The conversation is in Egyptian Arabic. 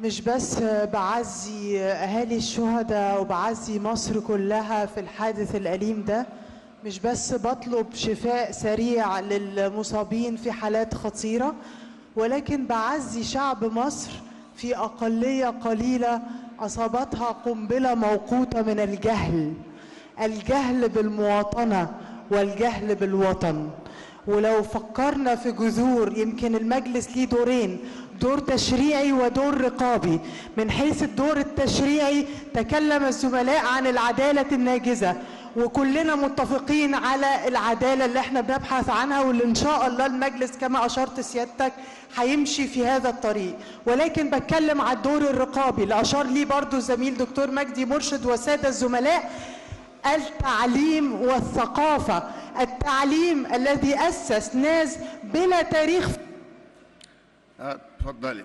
مش بس بعزي أهالي الشهداء وبعزي مصر كلها في الحادث الأليم ده، مش بس بطلب شفاء سريع للمصابين في حالات خطيرة، ولكن بعزي شعب مصر في أقلية قليلة أصابتها قنبلة موقوتة من الجهل، الجهل بالمواطنة والجهل بالوطن. ولو فكرنا في جذور، يمكن المجلس ليه دورين، دور تشريعي ودور رقابي. من حيث الدور التشريعي تكلم الزملاء عن العدالة الناجزة، وكلنا متفقين على العدالة اللي احنا بنبحث عنها، واللي ان شاء الله المجلس كما أشرت سيادتك هيمشي في هذا الطريق. ولكن بتكلم على الدور الرقابي اللي أشار ليه برضو الزميل دكتور مجدي مرشد والسادة الزملاء، التعليم والثقافة. التعليم الذي أسس ناس بلا تاريخ. اتفضلي.